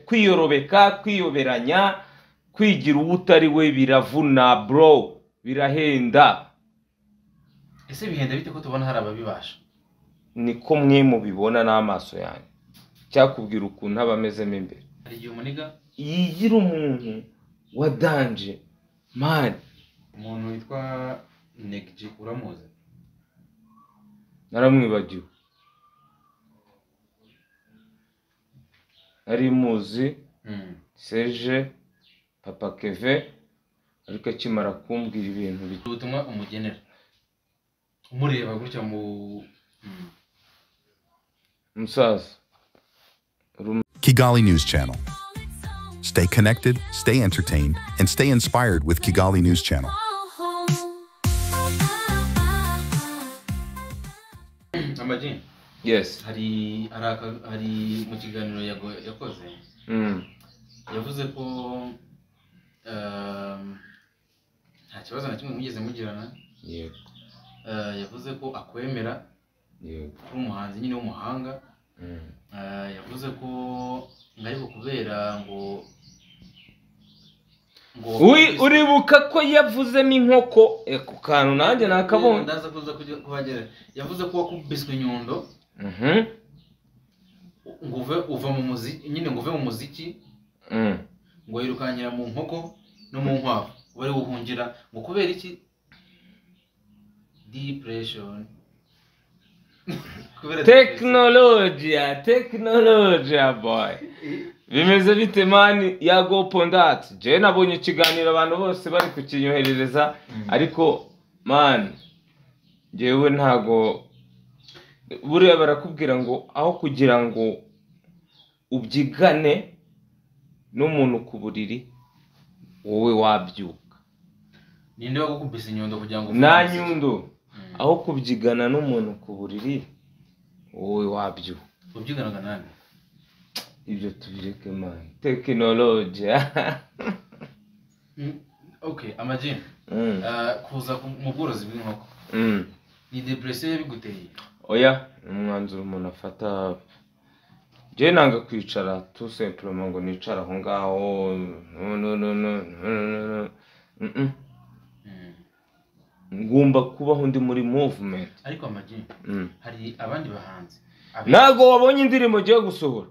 Kwiyorobeka, kwiyoberanya, kwigira uwo utari we biravuna bro, birahenda. Ese bihenda bite ko tubona hari ababibasha? Niko mwe mubibona n'amaso yanyu. Cyakubwira ukuntu aba amezemo imbere. Hari igihe umuniga yigira umuntu wa danger man. Umuntu witwa Neg G uramuzi? Naramwibagiwe. Nari muzi Serge Papa Keve, ariko akimara kumbwira ibintu ubutumwa umugenera umureba gutya mu musaza. Kigali News Channel. Stay connected, stay entertained, and stay inspired with Kigali News Channel. Amag. Yes. Hari hari mu kiganiro yakoze. Yavuze ko nta kibazo na kimwe mugeze mugirana. Yego. Yavuze ko akwemera. Yego. Kuri umuhanzi nyine w'umuhanga. Yavuze ko ariko kubera ngo uribuka ko yavuzemo inkoko ku kantu nanjye nakabonye. Ndaza kuza kuhagera. Yavuze ko wakubiswe inyundo. Ngo uva mu muziki nyine, ngo uve mu muziki. Ngo yirukanyira mu nkoko no mu nkwavu bari guhungira ngo kubera iki? Depression. Teknolojia boy. Bimeze bite man ya Go Pondat? Je nabonye ikiganiro abantu bose bari kukinyoherereza, ariko man jewe ntago buriya barakubwira ngo aho kugira ngo ubyigane n'umuntu ku buriri wowe wabyuka. Ninde wagukubise inyundo kugira ngo nta nyundo? Aho kubyigana n'umuntu ku buriri wowe wabyuka. Ubyiganaga nande? Ibyo tubireke man. Teknolojia. Okay, Amag. Kuza mu bworozi bw'inkoko. Ni depression yabiguteye? Oya, umwanzuro umuntu afata. Je nanga kwicara tout simplement ngo nicara aho ngaho. No no no no no. Ngomba kubaho ndi muri movement. Ariko Amag, hari abandi bahanzi. Ntago wabonye indirimbo giye gusohora.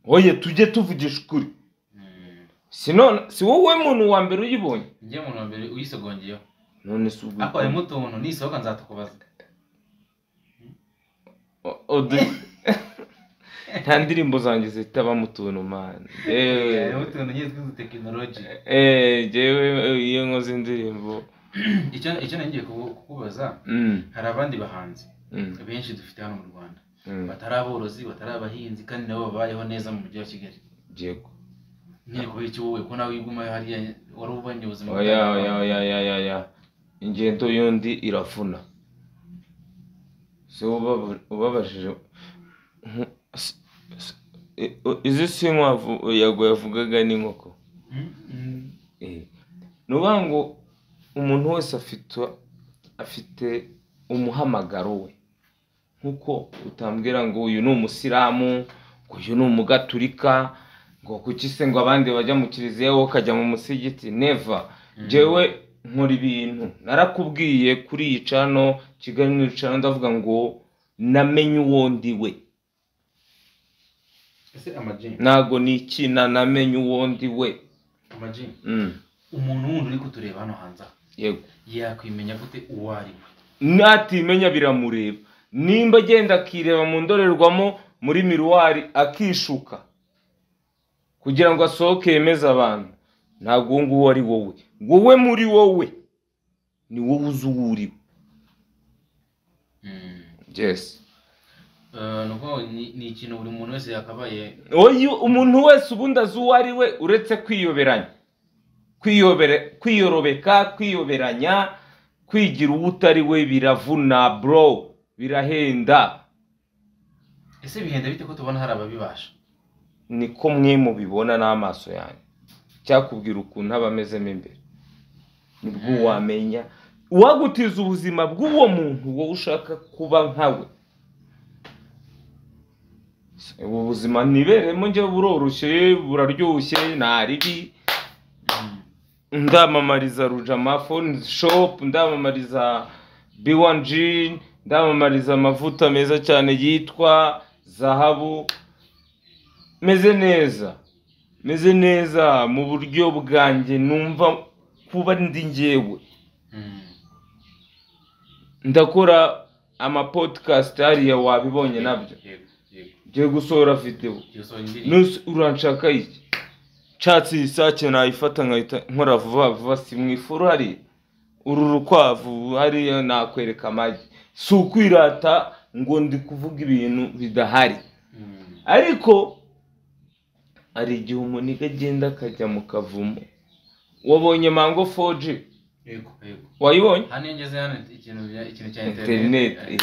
Oye tujye tuvugisha ukuri. Sinone si wowe muntu wa mbere uyibonye. Ngiye muntu wa mbere uyisogongeyeho. None si ubwo. Ako ari mutuntu nisohoka nzatukubaza. Nta ndirimbo zanjye zitaba mutuntu man. Mutuntu nyine twize technology. Jewe iyo nkoze indirimbo. Icyo nagiye kukubaza, hari abandi bahanzi benshi dufite hano mu Rwanda batari aborozi, batari abahinzi, kandi nabo babayeho neza mu mujyi wa Kigali. Yego. Nyine kubera iki wowe ko nawe wiguma hariya wari ubanye ubuzima? Oya oya oya oya. Ingendo yundi iravuna. Se ubabashije izi si inkwavu Yago yavugaga n'inkoko. Nuvuga ngo umuntu wese afite umuhamagaro we. Nkuko utambwira ngo uyu ni umusilamu, ngo uyu ni umugaturika, ngo kuki se ngo abandi bajya mu kiliziya wowe ukajya mu musigiti. Never. Jewe nkora ibintu narakubwiye kuri iyi channel Kigali News Channel, ndavuga ngo namenye uwo ndi we. Ese Amag, ntago nikina, namenye uwo ndi we. Amag, umuntu wundi uri kutureba hano hanze, yego, yakwimenya gute uwo ari we? Natimenya biramureba. Nimba agenda akireba mu ndorerwamo muri miruwari akishuka kugira ngo asohoke yemeze abantu, ntabwo nguwo ari wowe. Wowe muri wowe ni wowe uzi uwo uri we. Yes. Nuko ni ikintu buri muntu wese yakabaye. Oyu umuntu wese ubundi azi uwo ari we, uretse kwiyoberanya, kwiyorobeka, kwiyoberanya, kwigira uwo utari we biravuna bro, birahenda. Ese bihenda bite ko tubona hari ababibasha? Niko mwe mubibona n'amaso yanyu. Cyakubwira ukuntu aba amezemo imbere nibwo wamenya. Uwagutiza ubuzima bw'uwo muntu wowe ushaka kuba nkawe, Ubu buzima niberemo njye buroroshye, buraryoshye, nta ribi. Ndamamariza Rujama Phone Shop, ndamamariza B1G, ndamamariza amavuta meza cyane yitwa Zahabu. Meze neza, meze neza mu buryo bwanjye, numva kuba ndi njyewe. Ndakora ama podcast hariya wabibonye nabyo. Ngiye gusohora video. Uranshaka iki? Nshatse isake nayifata nkahita nkora vuba vuba, si mu ifuru hari uru rukwavu hariya nakwereka amagi. Si ukwirata ngo ndi kuvuga ibintu bidahari, ariko hari igihe umuntu agenda akajya mu kavumo. Wabonye Mango 4G? Yego, yego. Wayibonye? Hano ngeze hano ikintu cya internet.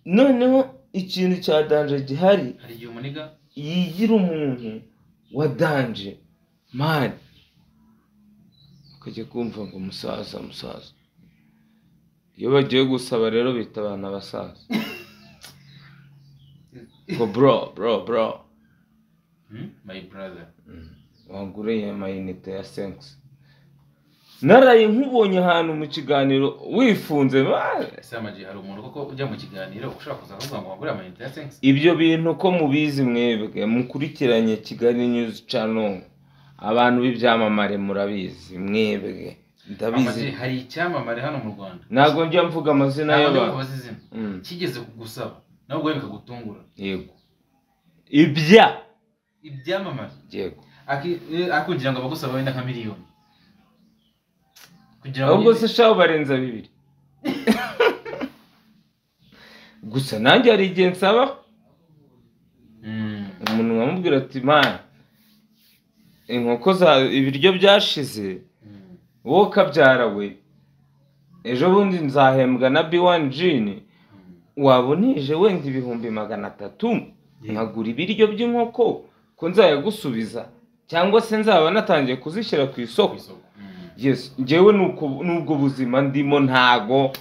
Noneho ikintu cya danje gihari, hari igihe umuniga yigira umuntu wa danje man, ukajya kumva ngo musaza musaza. Iyo bagiye gusaba rero bita abantu abasaza ngo bro bro bro, my brother, wanguriye amayinite ya 5. Naraye nkubonye ahantu mu kiganiro wifunze. Ese Ama-G, hari umuntu koko ujya mu kiganiro ushaka kuza kuvuga ngo wagure amayinite ya 5? Ibyo bintu ko mubizi mwebwe mukurikiranye Kigali News Channel, abantu b'ibyamamare murabizi mwebwe, ndabizi. Hari icyamamare hano mu Rwanda, ntabwo njya mvuga amazina y'abantu, kigeze kugusaba nawe ubwo bikagutungura? Yego, ibyamamare. Yego, akugira ngo abagusaba wenda nka miliyoni, ahubwo se shaho barenza 2. Gusa nanjye hari igihe nsaba umuntu nkamubwira ati man, inkoko za ibiryo byashize, wowe kabyara we, ejo bundi nzahembwa na B1G, wabonije wenda 300,000 nkagura ibiryo by'inkoko ko nzayagusubiza, cyangwa se nzaba natangiye kuzishyira ku isoko. Yes, njyewe nubwo buzima ndimo, ntago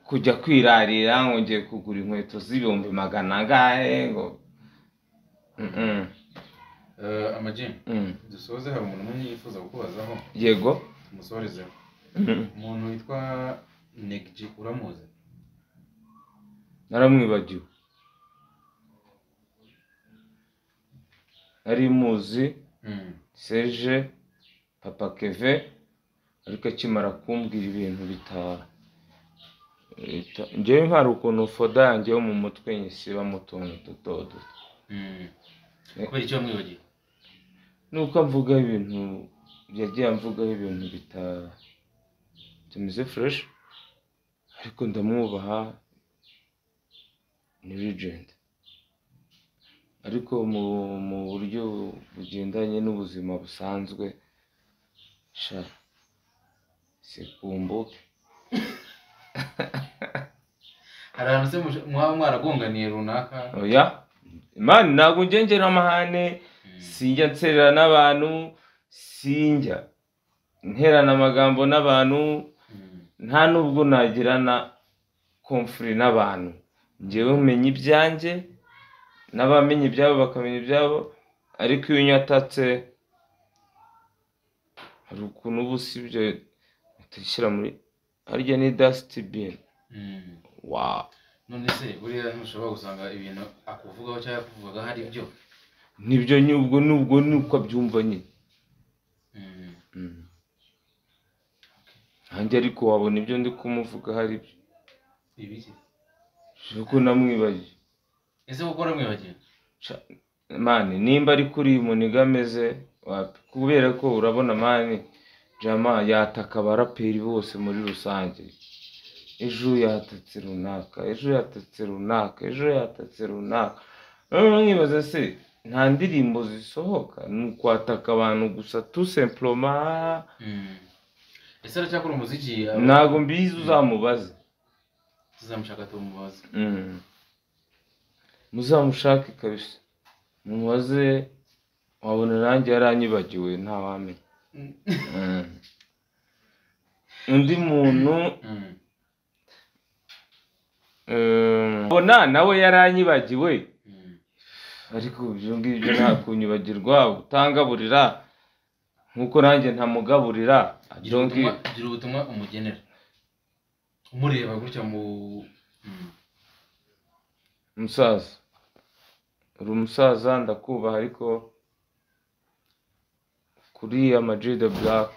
kujya kwirarira ngo ngiye kugura inkweto z'400,000 angahe ngo. Ama-G, dusoze, hari umuntu umwe yifuza kukubazaho. Yego, tumusorezeho. Umuntu witwa Neg G, uramuzi? Naramwibagiwe. Nari muzi Serge Papa Keve, ariko akimara kumbwira ibintu njyewe nkari ukuntu foda yanjye yo mu mutwe nyisiba mu tuntu duto duto. Kubera icyo wamwibagiwe? Nuko mvuga ibintu yagiye amvugaho ibintu bitameze fresh, ariko ndamwubaha, ni legend. Ariko mu buryo bugendanye n'ubuzima busanzwe, sha sikumbuke. Hari ahantu se mwaba mwaragonganiye runaka? Oya man, ntabwo ngengera amahane, sinjya nserera n'abantu, sinjya nterana amagambo n'abantu, nta nubwo nagirana konfuri n'abantu. Njyewe menya ibyanjye, n'abamenye ibyabo bakamenya ibyabo, ariko iyo unyatatse hari ukuntu uba usibye utishyira muri harya ni dustbin. Wow. None se buriya ntushobora gusanga ibintu akuvugaho cyangwa akuvugaga hari ibyo? Nibyo, nubwo nubwo nuko abyumva nyine. Nanjye ariko wabona ibyo ndi kumuvuga hari ibyo. Ibiki? Kuko namwibagiye. Ese kuko uramwibagiye? Mani, nimba ari kuri muniga ameze wapi, kubera ko urabona mani Jama yataka abaraperi bose muri rusange. Ejo yatatse runaka, ejo yatatse runaka, ejo yatatse runaka. Nkibaza se nta ndirimbo zisohoka, ni ukwataka abantu gusa tout simplement. Ese aracyakora umuziki? Ntabwo mbizi, uzamubaze. Tuzamushaka tumubaze. Muzamushake kabisa, mumubaze, wabona nanjye yaranyibagiwe ntawamenya. Undi muntu bona nawe yaranyibagiwe. Ariko ibyo ngibyo nta kunyibagirwa, utangaburira nkuko nanjye ntamugaburira. Gira ubutumwa umugenera umureba gutya mu musaza. Uri umusaza ndakubaha, ariko kuri Ama-G The Black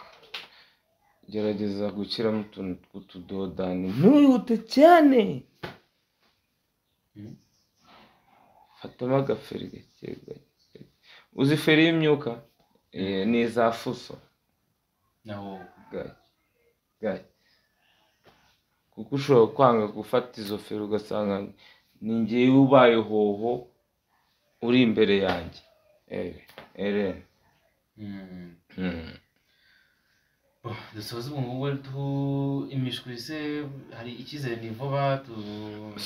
gerageza gushyiramo utuntu tw'utudodani, ntuyihute cyane. Fatamo agaferi gake gake. Uzi feri y'imyuka? Ni iza fuso. Gake. Kuko ushobora kwanga gufata izo feri ugasanga ni njyewe ubaye hoho uri imbere yanjye. Dusoza ubu ngubu imishwi se hari icyizere ni vuba.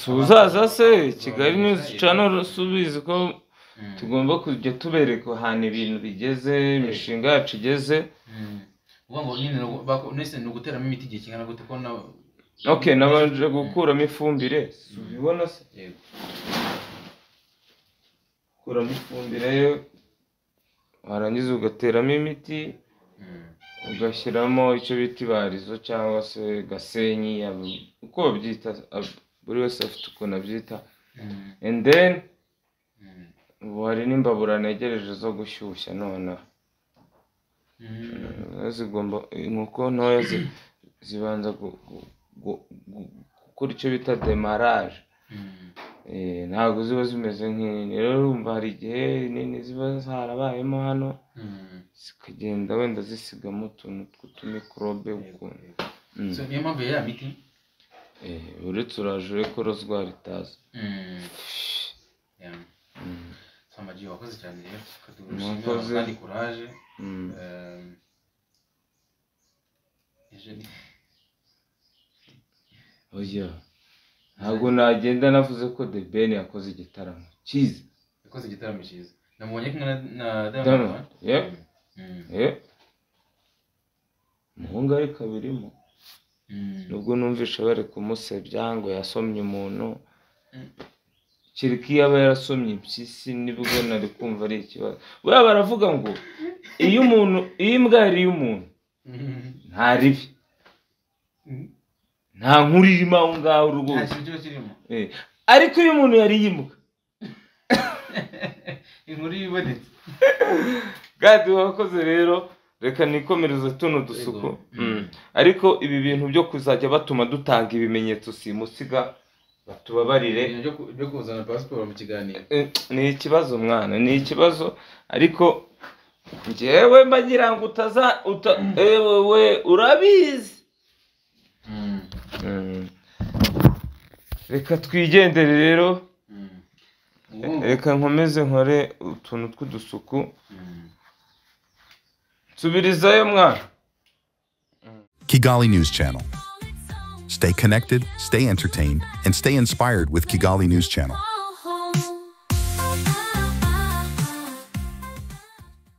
Uzaza se Kigali News Channel subizi ko tugomba kujya tubereka ahantu ibintu bigeze, imishinga yacu igeze. Uvuga ngo nyine ni uguteramo imiti igihe kingana gute ko na okay, nabanje gukuramo ifumbire, ubibona se? Yego. Kuramo ifumbire warangiza ugateramo imiti, ugashyiramo icyo bita ibarizo cyangwa se gasenyi, uko babyita buri wese afite ukuntu abyita. And then ubu hari n'imbabura negereje zo gushyushya nonaha. Zigomba inkoko ntoya zibanza gukora icyo bita demarage. Ntabwo ziba zimeze nk'inini. Rero urumva hari igihe nini ziba zarabayemo hano zikagenda wenda zisigamo utuntu tw'utumikorobe ukuntu. Niyo mpamvu ya miti? Uretse uraje ureko rozwari itaza. Ama-G wakoze cyane rero, tugushimira kandi courage. Oya, ntabwo nagenda navuze ko The Ben yakoze igitaramo cyiza. Yakoze igitaramo cyiza. Namubonye kumwe na Diamond. Umuhungu ariko abirimo. Nubwo numvisha bari kumusebya ngo yasomye umuntu. Kereka iyo aba yarasomye impyisi nibwo nari kumva ari ikibazo. Buriya baravuga ngo iyo umuntu, iyo imbwa yariye umuntu nta ribi, nta nkuru irimo aho ngaho rwose. Ariko iyo umuntu yariye imbwa inkuru ibonetse. Gadi wakoze rero, reka nikomereze tuno dusuku. Ariko ibi bintu byo kuzajya batuma dutanga ibimenyetso simusiga, batubabarire. Byo kuzana passport mu kiganiro ni ikibazo mwana, ni ikibazo. Ariko njyewe mbagira ngo utaza ewe urabizi. Reka twigendere rero. Reka nkomeze nkore utuntu tw'udusuku. Nsubirizayo mwana. Kigali News Channel. Stay connected, stay entertained, and stay inspired with Kigali News Channel.